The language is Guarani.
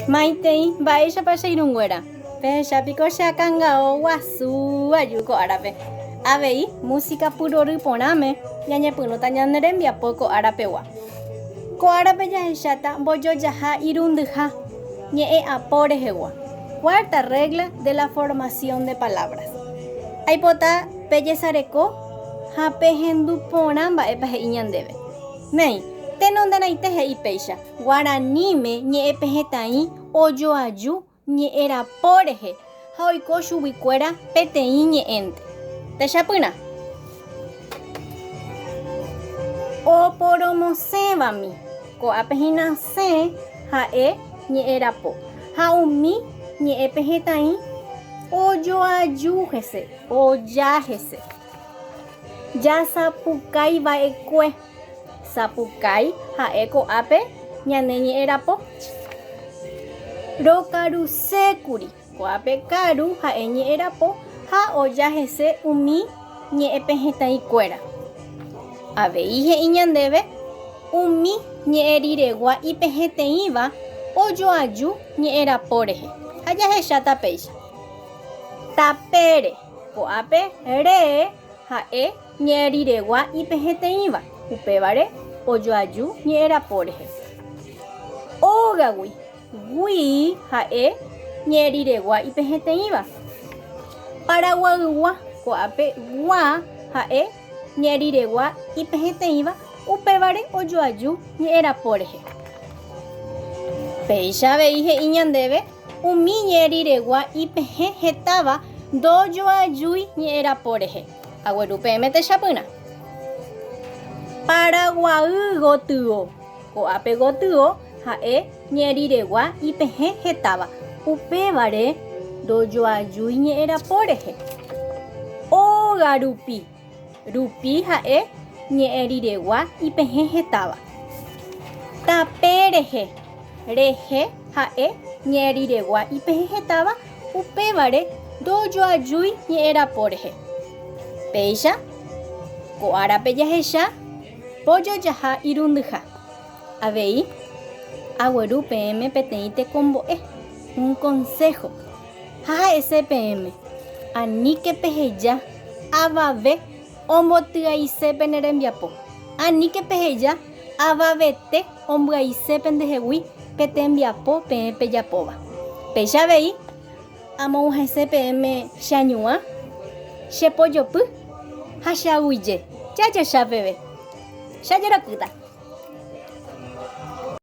Maitei, mba'éichapa che irũnguéra? Pehecha piko che akãngao guasu aju ko árape. Avei, músika purory porãme ñañepyrũta ñane rembiapo ko árapegua. Ko árape jahecháta mbojojaha irundyha ñe'ẽ apo rehegua, cuarta regla de la formación de palabras. Aipota pejesareko ha pehendu porã mba'épa he'i ñandéve. Néi, tenonderãite he'i péicha, Guaraníme ñe'ẽpehẽtaĩ ojoaju ñe'ẽrapo rehe ha oiko chuguikuéra peteĩ ñe'ẽnte. Techapyrã. Oporomosẽvami, ko'ápe hína sẽ ha'e ñe'ẽrapo ha umi ñe'ẽpehẽtaĩ ojoaju hese, oja hese. Jasapukái va'ekue. Sapukái ha'e ko'ápe ñane ñe'ẽrapo. Rokarusékuri. Ko'ápe karu ha'e ñe'ẽrapo ha oja hese umi ñe'ẽpehẽtaikuéra. Avei he'i ñandéve umi ñe'ẽriregua ipehẽteĩva ojoaju ñe'ẽrapo rehe ha jahecháta péicha. Tapére. Ko'ápe re ha'e ñe'ẽriregua ipehẽteĩva, upévare ojoaju ñe'ẽrapo rehe. Ógagui, gui ha'e ñe'ẽriregua ipehẽteĩva. Paraguaygua, ko'ápe gua ha'e ñe'ẽriregua ipehẽteĩva, upévare ojoaju ñe'ẽrapo rehe. Péicha avei he'i ñandéve Umi ñe'ẽriregua ipehẽ hetáva ndojoajúi ñe'ẽrapo rehe. Agueru peẽme techapyrã. Paraguay gotyo. Ko'ápe gotyo ha'e ñe'ẽriregua ipehẽ hetáva, upévare ndojoajúi ñe'ẽrapo rehe. Óga rupi. Rupi ha'e ñe'ẽriregua ipehẽ hetáva. Tape rehe. Rehe ha'e ñe'ẽriregua ipehẽ hetáva, upévare ndojoajúi ñe'ẽrapo rehe. Péicha, ko árape jahecha pojojaha irundyha. Avei, agueru peẽme peteĩ tekombo'e, un consejo, ha ha'ese peẽme, aníke peheja avave ombotyaice pene rembiapo, aníke peheja avavete ombyaise pendehegui pe tembiapo peẽ pejapóva. Péicha avei, amog̃uahẽse peẽme che añuã, che pojopy ha che aguyje. Jajocha peve. Che ajerokýta.